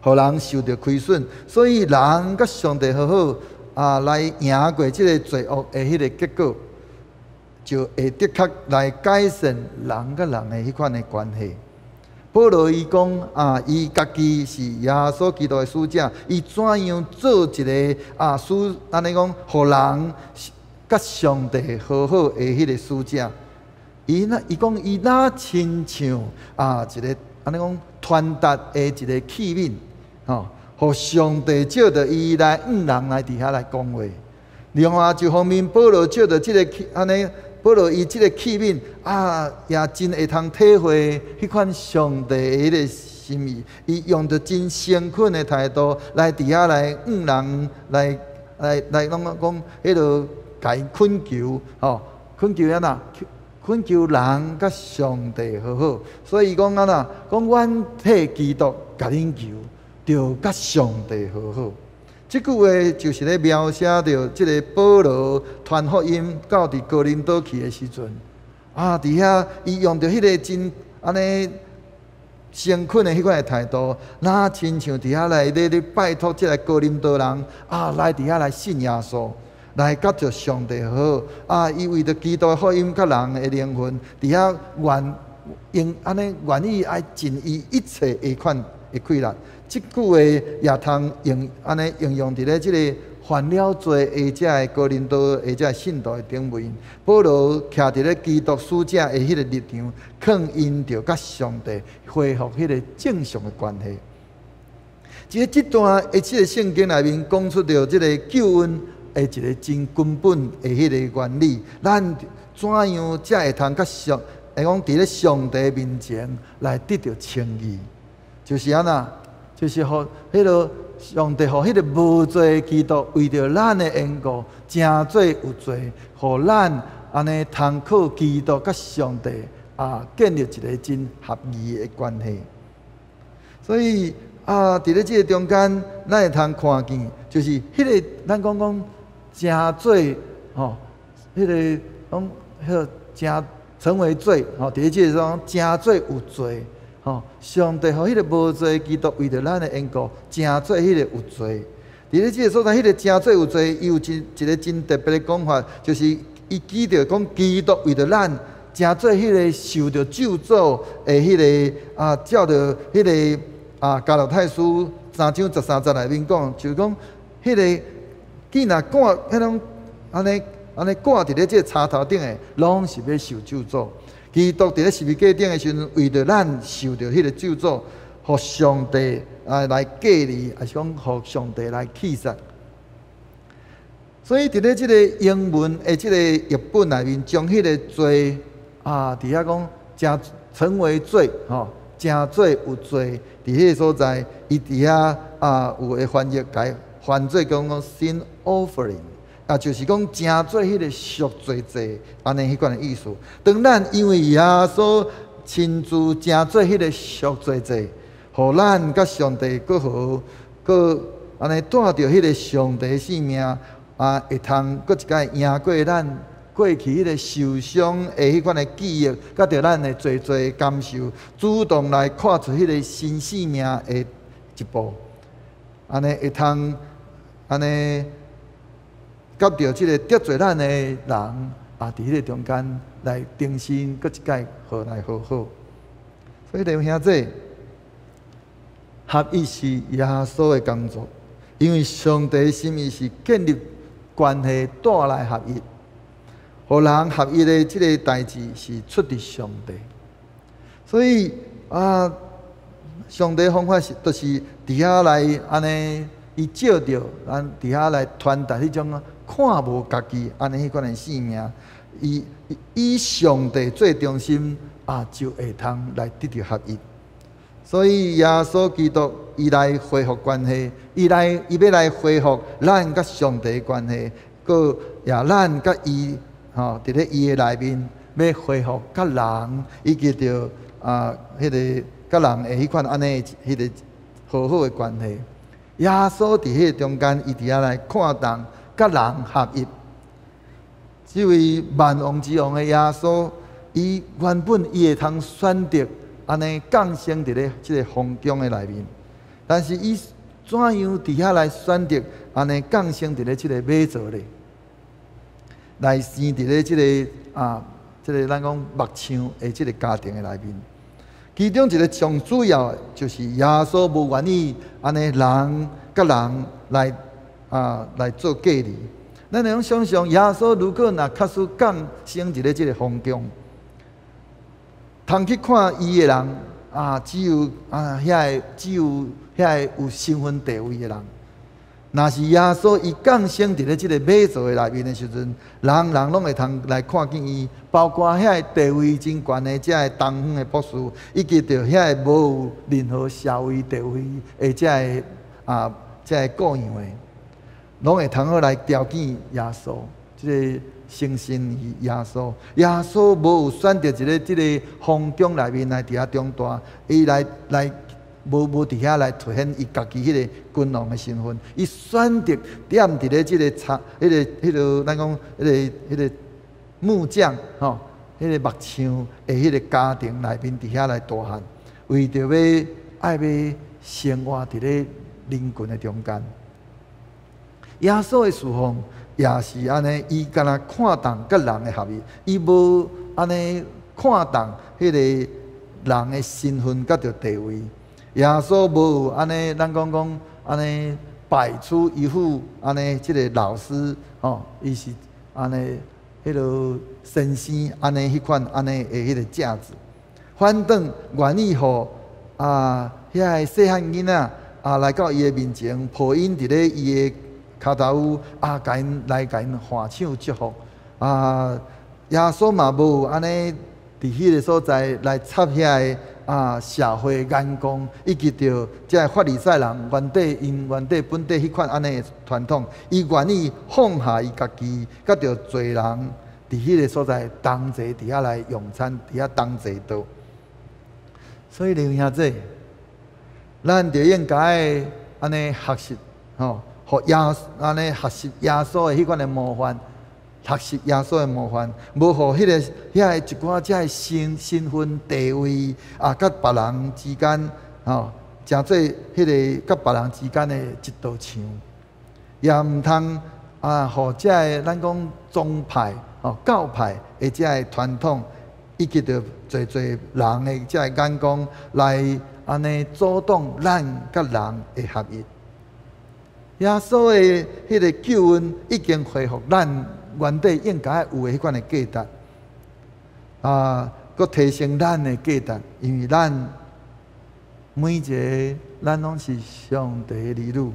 予人受著虧損。所以人佮上帝和好啊，來贏過這个罪惡的彼个結果，就會的確來改善人佮人的彼款的關係。保羅伊講啊，伊家己是耶穌基督的使者，伊怎樣做一个啊使按呢講，予人佮上帝和好的彼个使者？伊那伊講伊若親像啊一个按呢講傳達的一个器皿，吼，予上帝藉著伊來向人來佇遐來講話。另外一方面，保羅藉著這个器按呢。保羅伊這个器皿啊，也真會通體會彼款上帝的彼个心意。伊用著真誠懇的態度來佇遐來向人來來來攏講，彼落共伊懇求，吼，懇求按怎？懇求人佮上帝和好。所以伊講按怎？講阮替基督共恁求，著佮上帝和好。這句話就是咧描寫著這个保羅傳福音到佇哥林多去的時陣，啊，佇遐伊用著彼个真按呢誠懇的彼款的態度，若親像佇遐來咧拜託這个哥林多人啊，來佇遐來信耶穌，來佮著上帝和好。啊，伊為著基督的福音佮人的靈魂，佇遐願用按呢願意愛盡伊一切的款的氣力。這句話也通用按呢應用佇咧這个犯了罪的這个哥林多的這个信徒的頂面。保羅徛佇咧基督使者的彼个立場，勸𪜶著佮上帝恢復彼个正常的關係。這段的這个聖經內面講出著這个救恩的一个真根本的彼个原理，咱怎樣才會通佮上，會講佇咧上帝面前來得著稱義，就是按怎？就是予彼个上帝予彼个無罪的基督為著咱的緣故，成做有罪，予咱按呢通靠基督佮上帝啊建立一个真合宜的關係。所以啊，佇咧這个中間，咱會通看見，就是彼个咱講講成做吼，彼个講彼个成成為罪吼，佇咧這個講成做有罪。吼，上帝予彼个無罪基督為著咱的緣故，成做彼个有罪。佇咧這个所在，彼个成做有罪，伊有一个真特別的講法，就是伊記著講基督為著咱成做彼个受著咒詛的彼个啊，照著彼个啊加拉太書3章13節內面講，就是講彼个既若掛彼種按呢按呢掛佇咧這个柴頭頂的，攏是欲受咒詛。基督佇咧十字架頂的時陣，為著咱受著彼个咒詛，予上帝啊來隔離，抑是講予上帝來棄殺。所以佇咧這个英文的這个譯本內面，將彼个罪啊，佇遐講成成為罪，吼，成做有罪。佇彼个所在，伊佇遐啊有的翻譯改翻做講講 sin offering。啊，就是講成做彼个贖罪祭，按呢彼款的意思。當咱因為耶穌親自成做彼個贖罪祭，予咱佮上帝閣和，閣按呢帶著彼个上帝性命，啊，會通閣一擺贏過咱過去彼个受傷的彼款的記憶，佮著咱的濟濟感受，主動來跨出彼个新生命的一步，按呢會通按呢。佮著這个得罪咱的人，啊，佇彼个中間來重新閣一擺和來和好。所以弟兄兄姊，合一是耶穌的工作，因為上帝心意是建立關係，帶來合一，予人合一的這个代誌是出佇上帝，所以啊，上帝方法是，就是佇遐來按呢，伊借著咱佇遐來傳達彼種看無家己按呢彼款的生命，伊以上帝做中心啊，就會通來得著合一。所以耶穌基督伊來恢復關係，伊來伊欲來恢復咱佮上帝的關係，閣也咱佮伊吼，佇咧伊的內面欲恢復佮人，以及著啊，彼个佮人的彼款按呢彼个和好的關係。耶穌佇彼个中間，伊佇遐來看重佮人合一。這位萬王之王的耶穌，伊原本伊會通選擇按呢降生佇咧這个皇宮的內面，但是伊怎樣佇遐來選擇按呢降生佇咧這个馬槽裡，來生佇咧這个啊，這个咱講木匠的這个家庭的內面。其中一个上主要的就是耶穌無願意按呢人佮人來啊來做隔離。咱會用想像耶穌如果若確實降生佇咧這个皇宮，通去看伊的人啊，只有啊遐个只有遐个有身份地位的人。若是耶穌伊降生佇咧這个馬槽的內面的時陣，人人攏會通來看見伊，包括遐個地位真懸的這个東方的博士，以及著遐个無有任何社會地位的這个啊這个雇傭的，攏會通好來朝見耶穌，這个新生兒耶穌。耶穌無有選擇一个這个皇宮內面來佇遐長大，伊來來。無無佇遐來凸顯伊家己彼个君王的身份，伊選擇踮佇咧這个柴、彼个、彼个，咱講彼个、彼个木匠吼，彼个木匠的彼个家庭內面佇遐來大漢，為著欲愛欲生活佇咧人群的中間。耶穌的侍奉也是按呢，伊敢若看重佮人的合一，伊無按呢看重彼个人的身份佮著地位。耶穌無按呢，咱講講按呢擺出一副按呢這个老師吼，伊是按呢彼个先生按呢彼款按呢的彼个架子，反轉願意予啊遐个細漢囡仔啊來到伊的面前，抱𪜶佇咧伊的跤頭趺啊，共𪜶來共𪜶挽手祝福啊。耶穌嘛無按呢佇彼个所在來插遐个啊，社會眼光，以及著這个法利賽人原底𪜶原底本底彼款按呢的傳統，伊願意放下伊家己，佮著濟人佇彼个所在同齊佇遐來用餐，佇遐同齊桌。所以弟兄姊，咱就應該按呢學習，吼，予耶按呢學習耶穌的彼款的模範。學習耶穌的模範，無予彼个遐个一寡這个身身份地位啊，佮別人之間吼，成做彼个佮別人之間的一道牆，也毋通啊，予這个咱講宗派吼教派的這个傳統，以及著濟濟人的這个眼光來按呢阻擋咱佮人的合一。耶穌的彼个救恩已經恢復咱原底應該有的彼款的價值，啊，閣提升咱的價值，因為咱每一个咱攏是上帝的兒女，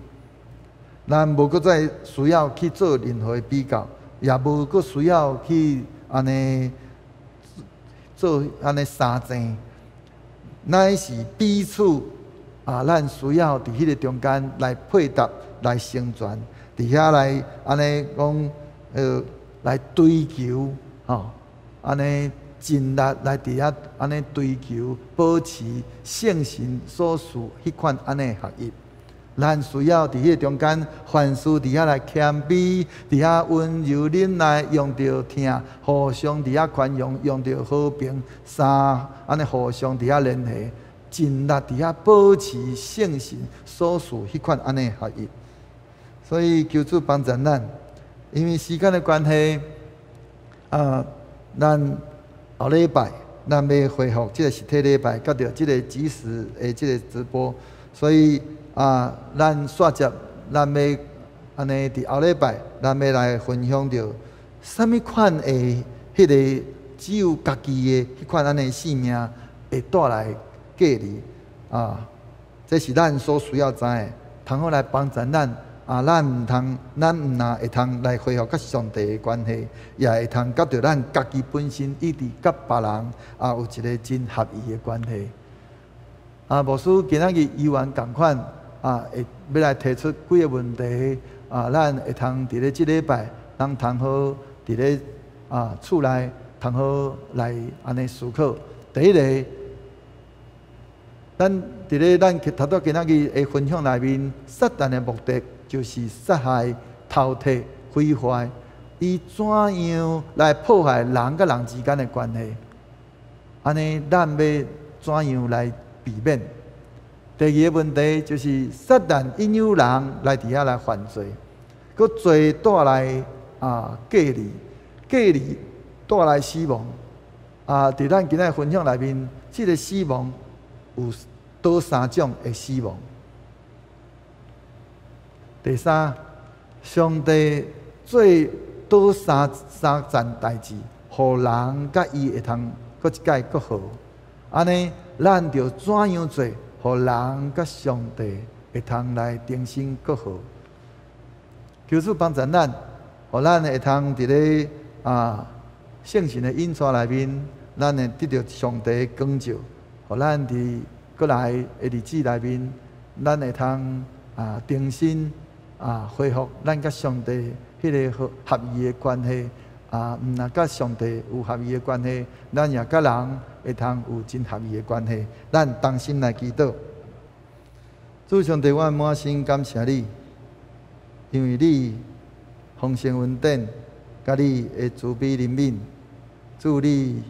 咱無閣再需要去做任何的比較，也無閣需要去按呢做按呢相爭，乃是彼此啊，咱需要佇彼个中間來配搭、來成全，佇遐來按呢講，來追求，吼，按呢盡力來佇遐按呢追求，保持聖神所賜彼款按呢合一。咱需要佇彼个中間，凡事佇遐來謙卑，佇遐溫柔忍耐，用著疼，互相佇遐寬容，用著和平，三按呢互相佇遐聯繫，盡力佇遐保持聖神所賜彼款按呢合一。所以求主幫助咱。因為時間的關係，啊，咱後禮拜咱欲恢復這个實體禮拜，佮著這个即時的這个直播，所以啊，咱煞接咱欲按呢佇後禮拜，咱欲來分享著啥物款的彼个只有家己的彼款按呢生命會帶來隔離啊？這是咱所需要知的，通好來幫助咱啊！咱毋通，咱毋若會通來恢復佮上帝的關係，也會通佮著咱家己本身，以及佮別人啊有一个真合意的關係。啊，牧師今仔日猶原仝款啊，會欲來提出幾个問題啊，咱會通佇咧這禮拜，咱通好佇咧啊厝內通好來按呢思考。第一个，咱佇咧咱頭拄今仔日的分享內面，撒旦的目的就是殺害、偷提、毀壞，伊怎樣來破壞人佮人之間的關係？按呢，咱欲怎樣來避免？第二个問題就是撒旦引誘人來佇遐來犯罪，閣罪帶來啊隔離，隔離帶來死亡。啊，佇咱今仔分享內面，這个死亡有佗三種的死亡。第三，上帝做佗三層代誌，予人佮伊會通閣一擺閣和。按呢，咱著怎樣做，予人佮上帝會通來重新閣和？求主幫助咱，予咱會通佇咧啊聖神的引帶內面，咱會得著上帝的光照，予咱佇閣來的日子內面，咱會通啊重新啊恢復咱佮上帝彼个合合意的關係啊，毋若佮上帝有合意的關係，咱也佮人會通有真合意的關係。咱同心來祈禱，主上帝，我滿心感謝你，因為你豐盛恩典，佮你的慈悲憐憫，主你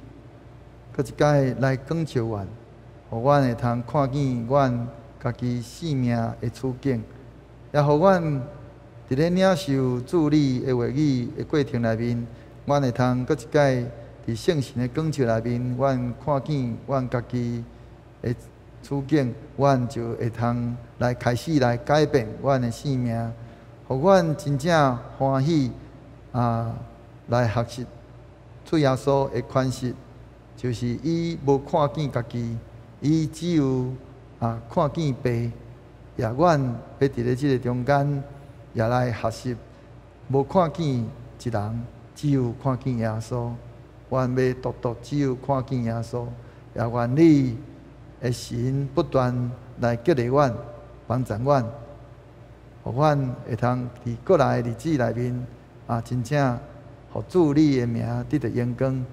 閣一擺來光照阮，予阮會通看見阮家己生命的處境，也予阮佇咧領受主你的話語的過程內面，阮會通閣一擺佇聖神的光照內面，阮看見阮家己的處境，阮就會通來開始來改變阮的生命，予阮真正歡喜啊！來學習主耶穌的款式，就是伊無看見家己，伊只有啊看見爸，也阮欲佇咧這个中間，也來學習，無看見一人，只有看見耶穌。阮欲獨獨只有看見耶穌，也願你的神不斷來激勵阮、幫助阮，予阮會通佇閣來的日子內面啊，真正予主你的名得著榮光，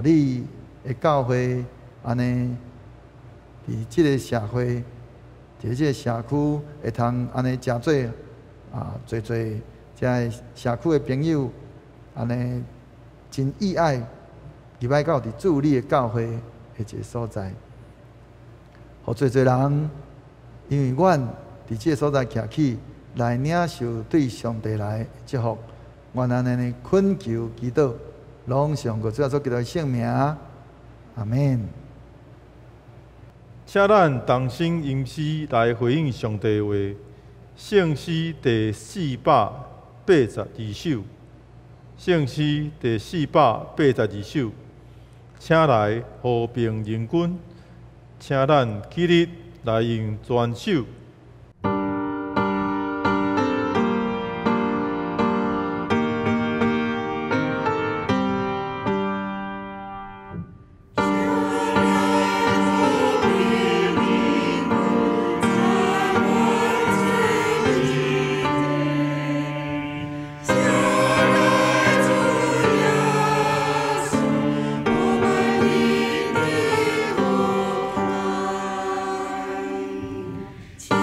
予你的教會按呢佇這个社會、佇這个社區會通按呢誠濟啊，濟濟遮个社區的朋友按呢真意愛入來到佇主你的教會的一个所在，予濟濟人因為阮佇這个所在徛起來領受對上帝來的祝福，阮按呢懇求祈禱，攏奉主耶穌基督的聖名，阿們。請咱同聲吟詩來回應上帝的話，聖詩第482首，聖詩第482首，請來和平仁君，請咱起立來用全首。我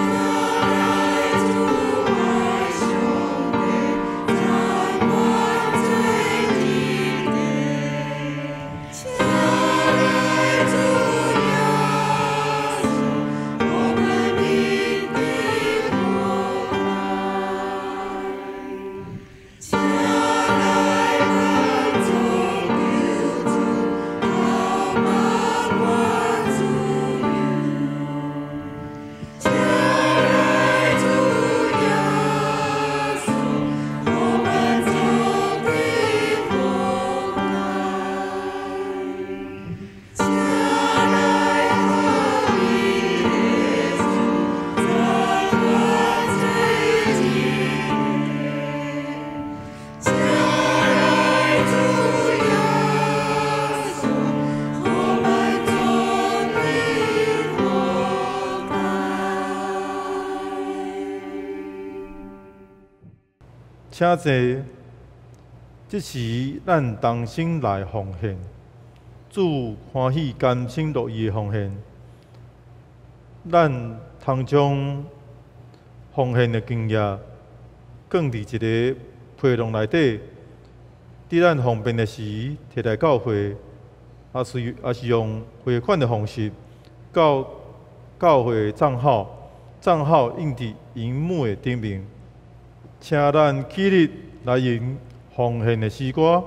請坐。這時，咱同心來奉獻，主歡喜甘心樂意的奉獻。咱通將奉獻的金額囥佇一个皮囊內底，佇咱方便的時提來教會，抑是用匯款的方式到教會帳號，帳號印佇螢幕的頂面。請咱起立來吟奉獻的詩歌。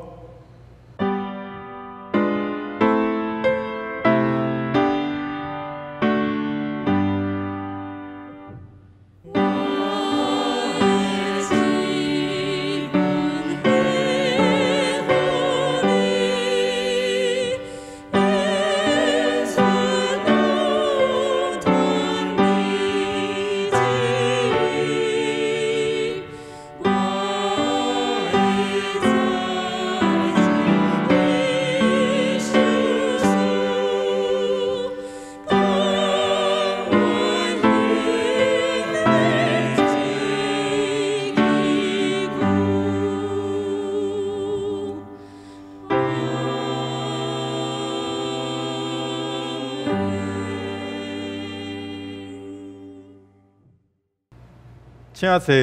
請坐。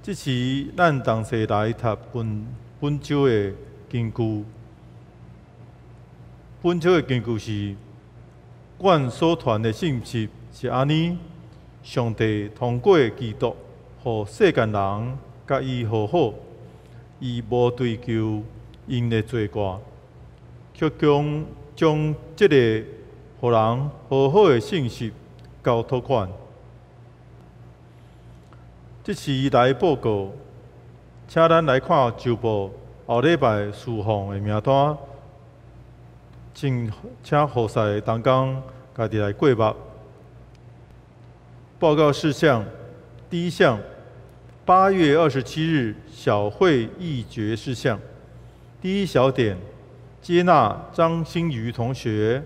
這時，咱同齊來讀本週的經句。本週的經句是：阮所傳的信息是按呢，上帝通過基督，予世間人佮伊和好，伊無追究𪜶的罪過，卻將這個予人和好的信息交託阮。這次來報告，請咱來看週報後禮拜事奉的名單，請予勢同工家己來過目。報告事項，第一項，8月27日小會議決事項。第一小點，接納張新瑜同學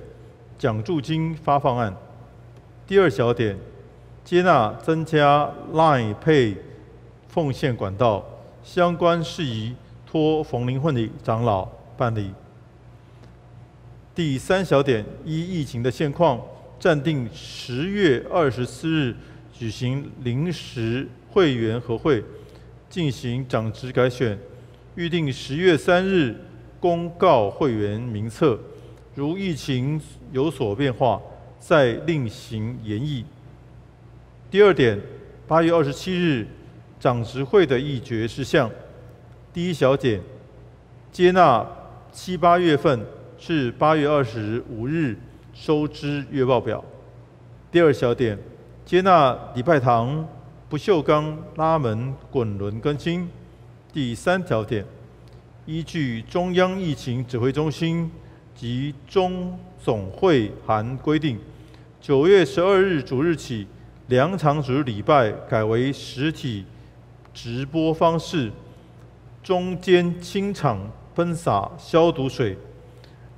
獎助金發放案。第二小點，接納增加 Line Pay 奉獻管道，相關事宜託馮林惠長老辦理。第三小點，依疫情的現況，暫定10月24日舉行臨時會員合會，進行長職改選，預定10月3日公告會員名冊。如疫情有所變化，再另行研議。第二點，8月27日長執會的議決事項。第一小點，接納7、8月份至8月25日收支月報表。第二小點，接納禮拜堂不鏽鋼拉門滾輪更新。第三小點，依據中央疫情指揮中心及中總會函規定，9月12日主日起，兩場主日禮拜改為實體直播方式，中間清場噴灑消毒水。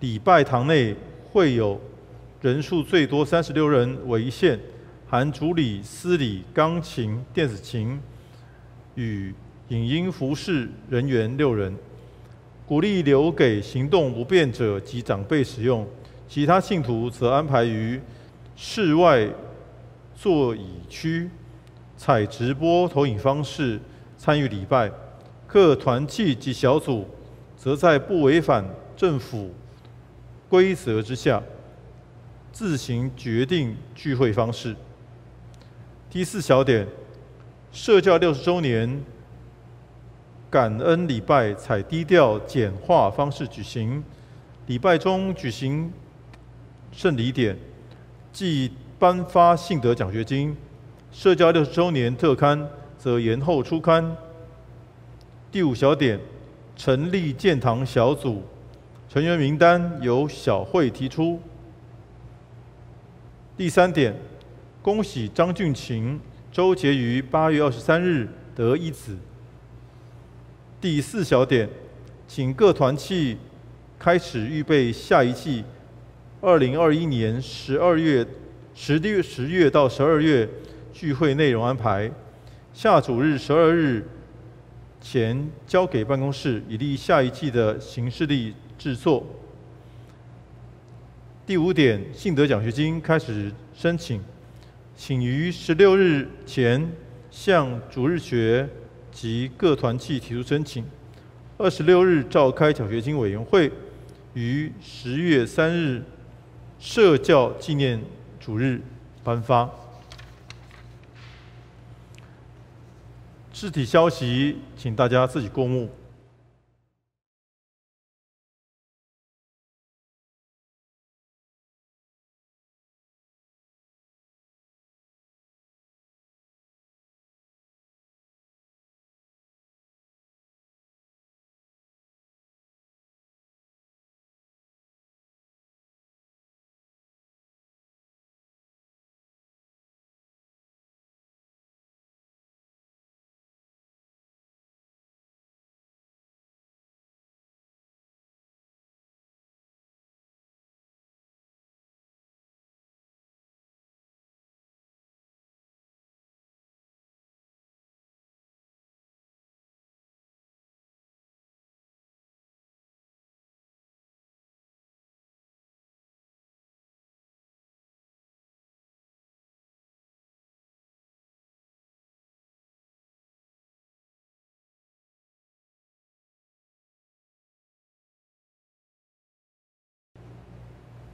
禮拜堂內會有人數最多36人為限，含主禮、司禮、鋼琴、電子琴與影音服侍人員6人。鼓勵留給行動不便者及長輩使用，其他信徒則安排於室外座椅區，採直播投影方式參與禮拜。各團契及小組則在不違反政府規則之下，自行決定聚會方式。第四小點，社教60週年感恩禮拜採低調簡化方式舉行，禮拜中舉行聖禮典，暨頒發信德獎學金。社教60週年特刊則延後出刊。第五小點，成立建堂小組，成員名單由小會提出。第三點，恭喜張俊琴、周杰於8月23日得一子。第四小點，請各團契開始預備下一季2021年12月、10月到12月聚會內容安排。下主日12日前交给办公室，以利下一季的行事历制作。第五点，信德奖学金开始申请，请于16日前向主日学及各团契提出申请。26日召开奖学金委员会，于10月3日社教纪念主日颁发。肢体消息，请大家自己过目。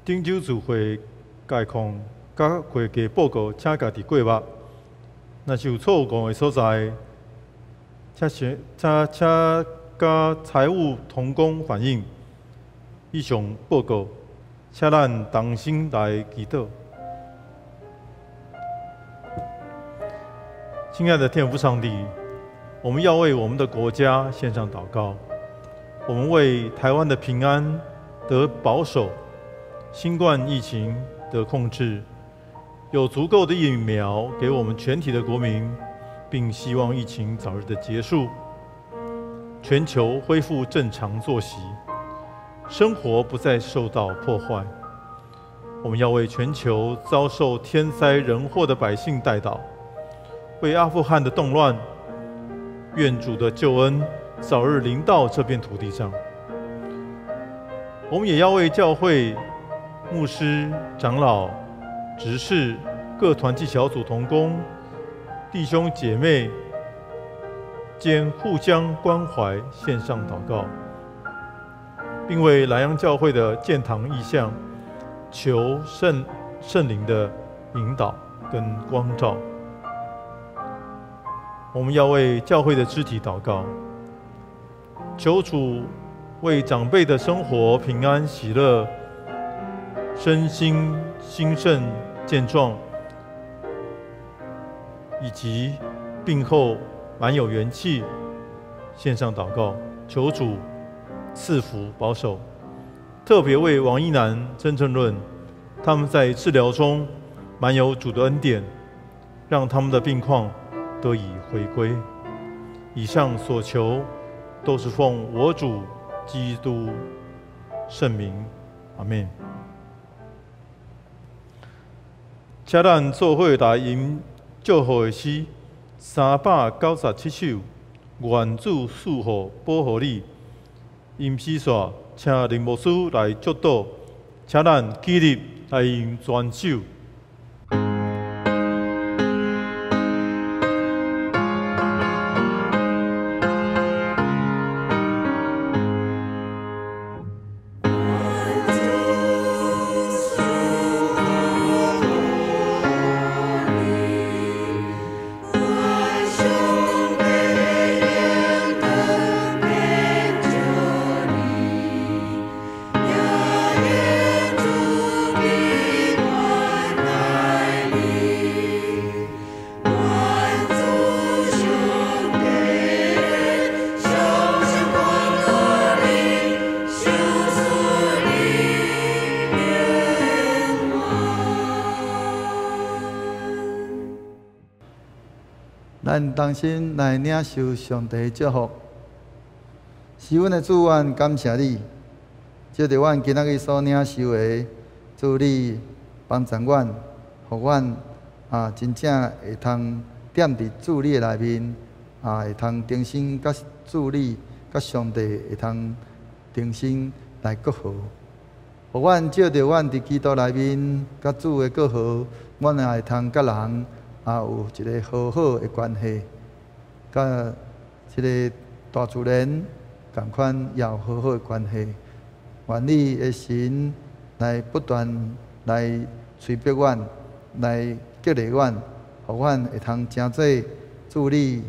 顶周聚会概况佮会计报告，请家己过目。若是有错误的所在，请佮财务同工反映。以上报告，请咱同心来祈祷。亲爱的天父上帝，我们要为我们的国家献上祷告，我们为台湾的平安得保守，新冠疫情的控制，有足够的疫苗给我们全体的国民，并希望疫情早日的结束，全球恢复正常作息，生活不再受到破坏。我们要为全球遭受天灾人祸的百姓代祷，为阿富汗的动乱，愿主的救恩早日临到这片土地上。我们也要为教会牧师、长老、执事、各团契小组同工、弟兄姐妹间互相关怀，献上祷告，并为南洋教会的建堂意向求圣灵的引导跟光照。我们要为教会的肢体祷告，求主为长辈的生活平安喜乐，身心兴盛健壮，以及病后满有元气，献上祷告，求主赐福保守。特别为王一南、曾正润，他们在治疗中满有主的恩典，让他们的病况得以回归。以上所求，都是奉我主基督圣名，阿们。请咱做伙来吟祝福的诗397首，愿主赐福保护你。吟诗煞，请林牧师来祝祷，请咱起立来吟全首。咱同心来领受上帝的祝福。是阮的主，阮感谢你，借著阮今仔日所领受的，主你帮助阮，予阮真正会通踮伫主你的内面，啊，會通重新佮主你、佮上帝會通重新來閣和。予阮藉著阮佇基督內面佮主的閣和，阮也會通佮人也有一个和好的關係，佮這个大自然仝款也有和好的關係。願你的神來不斷來催逼阮，來激勵阮，予阮會通成做主你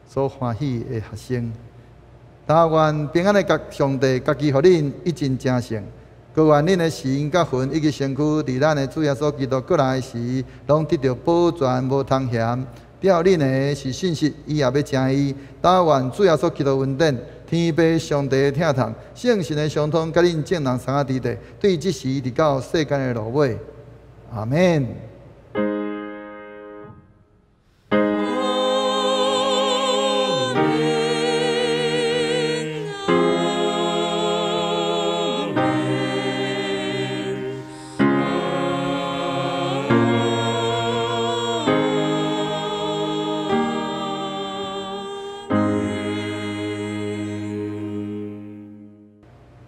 所歡喜的學生。但願平安的上帝家己予恁一盡成聖，閣願恁的神佮魂以及身軀，佇咱的主耶穌基督閣來時，攏得著保全無通嫌。吊恁的是信實，伊也欲成伊。但願主耶穌基督恩典、天父上帝的疼痛、聖神的相通，佮恁眾人相佇佇，對這時直到世間的落尾。阿們。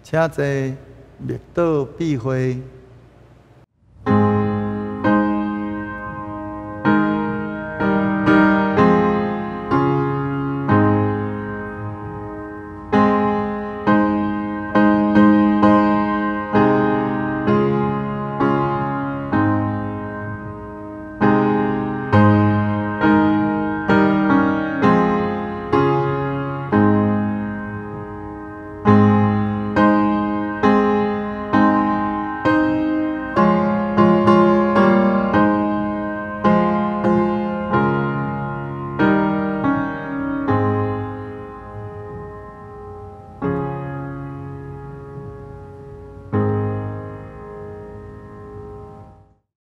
請坐，默禱閉會。